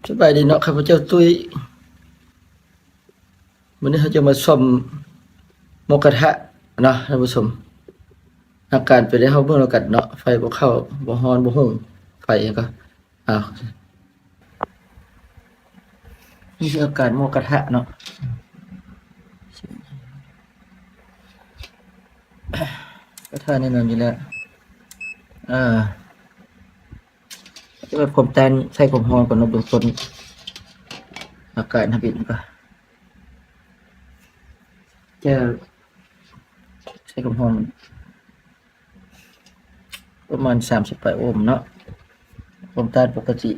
ສະບາຍດີເນາະ ຂ້າພະເຈົ້າຕຸ້ຍ. ມື້ນີ້ເຮົາຈະມາສ້ອມໝໍ້ກະທະເນາະທ່ານຜູ້ຊົມ. ອາການເປັນໃດເຮົາເບິ່ງນຳກັນເນາະ. ໄຟບໍ່ເຂົ້າ ບໍ່ຮ້ອນ ບໍ່ຮຸ່ງ ໄຟຫຍັງກໍ ອ້າວ ນີ້ຄືອາການໝໍ້ກະທະເນາະ. ກະທະແນ່ນອນຢູ່ແລ້ວ. ເອີ ແຕ່ວ່າຄວາມຕ້ານ ໃຊ້ຄວາມຮ້ອນກ່ອນເນາະ ເບື້ອງຕົ້ນ. ອາການທຳອິດກໍຈະໃຊ້ຄວາມຮ້ອນປະມານສາມສິບປາຍໂອມເນາະ ຄວາມຕ້ານປົກກະຕິ.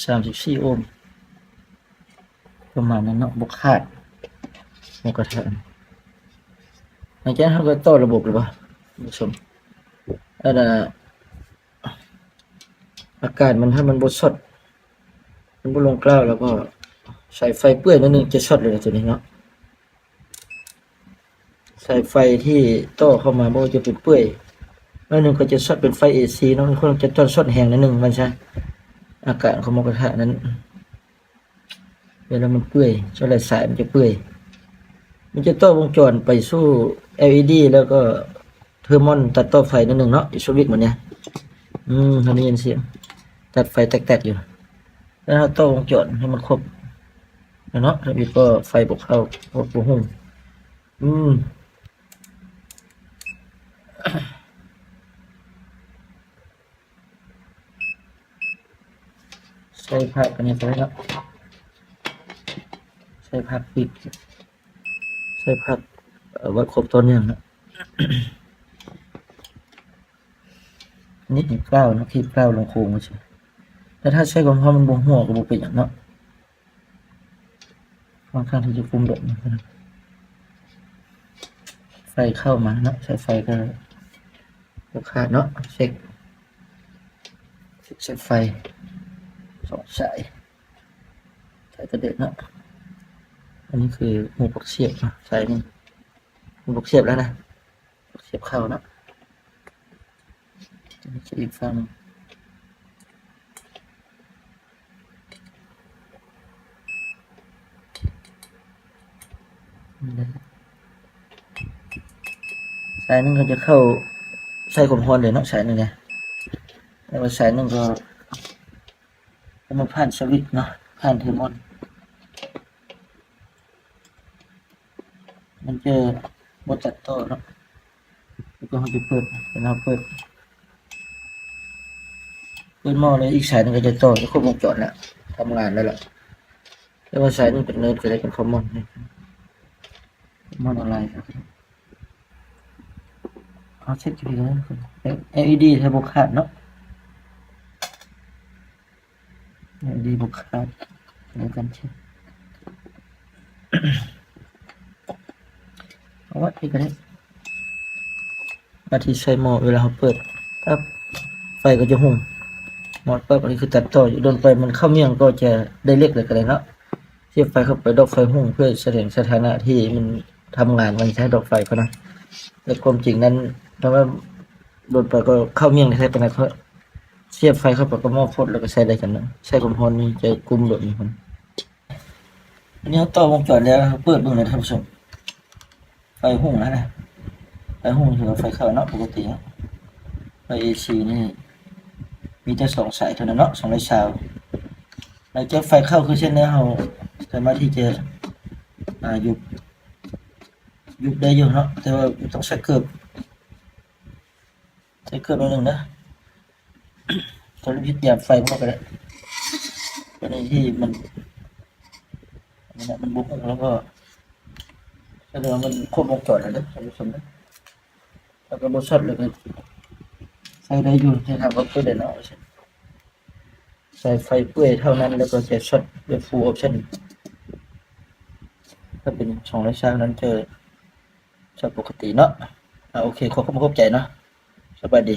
ສາມສິບສີ່ໂອມ ປະມານນັ້ນເນາະ ບໍ່ຂາດໝໍ້ກະທະ. ຫຼັງຈາກນັ້ນເຮົາກໍຕໍ່ລະບົບແລ້ວບໍ່ ທ່ານຜູ້ຊົມ. ອັນນ່າ ອາການມັນ ຖ້າມັນບໍ່ຊັອດ ມັນບໍ່ລົງກ້າວ ແລ້ວກໍສາຍໄຟເປື່ອຍໜ້ອຍໜຶ່ງ ຈະຊັອດເລີຍນະ ຕົວນີ້ເນາະ. ສາຍໄຟທີ່ຕໍ່ເຂົ້າມາ ບໍ່ວ່າຈະເປັນເປື່ອຍໜ້ອຍໜຶ່ງ ກໍຈະຊັອດເປັນໄຟເອຊີເນາະ, ມັນຄວນຈະຕ້ອງຊັອດແຮງໜ້ອຍໜຶ່ງ ວ່າຊັ້ນ. ອາການຂອງໝໍ້ກະທະນັ້ນ ເວລາມັນເປື່ອຍ ສ່ວນຫຼາຍສາຍມັນຈະເປື່ອຍ ມັນຈະຕໍ່ວົງຈອນໄປສູ່ແອລອີດີ ແລ້ວກໍເທີມອນຕັດຕໍ່ໄຟໜ້ອຍໜຶ່ງເນາະ ຢູ່ສະວິດໝົດນີ້. ອືມ ເຮົາໄດ້ຍິນສຽງຕັດໄຟແຕກໆຢູ່ ແລ້ວເຮົາຕໍ່ວົງຈອນໃຫ້ມັນຄົບແລ້ວເນາະ. ທຳອິດກໍໄຟບໍ່ເຂົ້າ ບໍ່ ບໍ່ຮຸ່ງ. ອືມ ໃສ່ຜ້າອັນນີ້ໄປເນາະ ໃສ່ຜ້າປິດ ໃສ່ຜ້າ ເອີ ໄວ້ຄົບຕໍ່ເນື່ອງເນາະ. ນີ້ທີບກ້າວເນາະ ທີບກ້າວລົງໂຄ້ງຈັ່ງຊີ້. ແຕ່ຖ້າໃຊ້ຄວາມຮ້ອນມັນບໍ່ຮົ່ວກໍບໍ່ເປັນຫຍັງເນາະ. ຂ້ອນຂ້າງທີ່ຈະກຸມແບບນີ້ ໄຟເຂົ້າມາເນາະ ສາຍໄຟກໍບໍ່ຂາດເນາະ. ເຊັກ ເຊັກສາຍໄຟສອງສາຍ ສາຍກະເດັນເນາະ. ອັນນີ້ຄືຮູປັກສຽບເນາະ ສາຍໜຶ່ງ ຮູປັກສຽບແລ້ວນະ. ສຽບເຂົ້າເນາະ ຈະອີກຝັ່ງ ສາຍໜຶ່ງກໍຈະເຂົ້າໃສ່ຄວາມຮ້ອນເລີຍເນາະ ສາຍໜຶ່ງນະ ແລ້ວສາຍໜຶ່ງກໍ ແລ້ວມາຜ່ານສະວິດເນາະ ຜ່ານເທີມອນ ມັນຈະບໍ່ຕັດຕໍ່ເນາະ. ແລ້ວກໍເຮົາຈະເປີດ ເຮົາເປີດ ເປີດໝໍ້ແລ້ວ ອີກສາຍໜຶ່ງກໍຈະຕໍ່ ຈະຄົບວົງຈອນແລ້ວ ທຳງານແລ້ວລະ. ແຕ່ວ່າສາຍໜຶ່ງເປັນເນີດ ກໍໄດ້ເປັນຄອມມອນ ຄອມມອນອອນລາຍ. ເຮົາເຊັກຢູ່ທີ່ ແອລອີດີ ໃຫ້ບໍ່ຂາດເນາະ ແອລອີດີ ບໍ່ຂາດ ໃນການເຊັກ ເອົາໄວ້ນີ້ກໍໄດ້. ບາດທີ່ໃສ່ໝໍ້ ເວລາເຮົາເປີດປັບ ໄຟກໍຈະຮຸ່ງ ໝອດປັບ. ອັນນີ້ຄືຕັດຕໍ່ ຢູ່ດົນໄປມັນເຂົ້າໝ້ຽງ ກໍຈະໄດ້ເລັກເລີຍກໍໄດ້ເນາະ. ສຽບໄຟເຂົ້າໄປ ດອກໄຟຮຸ່ງ ເພື່ອສະແດງສະຖານະທີ່ມັນທຳງານ ມັນໃຊ້ດອກໄຟເຂົານະ. ແຕ່ຄວາມຈິງນັ້ນ ຖ້າວ່າດົນໄປກໍເຂົ້າໝ້ຽງແທ້ປານໃດ ເຂົາສຽບໄຟເຂົ້າໄປກັບໝໍ້ຟົດ ແລ້ວກໍໃຊ້ໄດ້ກັນເນາະ. ໃຊ້ຄວາມຮ້ອນນີ້ຈະກຸມໂດດນີ້ພຸ້ນ. ອັນນີ້ເຮົາຕໍ່ວົງຈອນແລ້ວ ເຮົາເປີດເບິ່ງເລີຍທ່ານຜູ້ຊົມ. ໄຟຮຸ່ງແລ້ວນະ ໄຟຮຸ່ງຖືວ່າໄຟເຂົ້າເນາະ ປົກກະຕິເນາະ. ໄຟເອຊີນີ້ມີແຕ່ສອງສາຍເທົ່ານັ້ນເນາະ ສອງຮ້ອຍຊາວ. ຫຼັງຈາກໄຟເຂົ້າຄືເຊັ່ນແນວ ເຮົາສາມາດທີ່ຈະ ອາ ຢຸດ ຢຸດໄດ້ຢູ່ເນາະ ແຕ່ວ່າຕ້ອງໃສ່ເກີບ ໃສ່ເກີບໜ້ອຍໜຶ່ງເດີ. ຕົວນີ້ຜິດ ຢາມໄຟມັນກໍໄດ້ ຕົວນີ້ທີ່ມັນ ອັນນີ້ນະ ມັນບໍ່ຮຸ່ງ ແລ້ວກໍສະແດງວ່າມັນຄົບວົງຈອນແລ້ວເດີທ່ານຜູ້ຊົມເດີ. ແລ້ວກໍບໍ່ຊັອດ ແລ້ວກໍໃຊ້ໄດ້ຢູ່ ໃຫ້ທາງອອບເປີດໄດ້ເນາະ. ໃສ່ໄຟເປື່ອຍເທົ່ານັ້ນ ແລ້ວກໍຈະຊັອດແບບຟູອອບຊັນ. ຖ້າເປັນສອງຮ້ອຍຊາວນັ້ນຈະຊັອດປົກກະຕິເນາະ. ອາ ໂອເຄ ຂໍຂອບໃຈເນາະ. ສະບາຍດີ.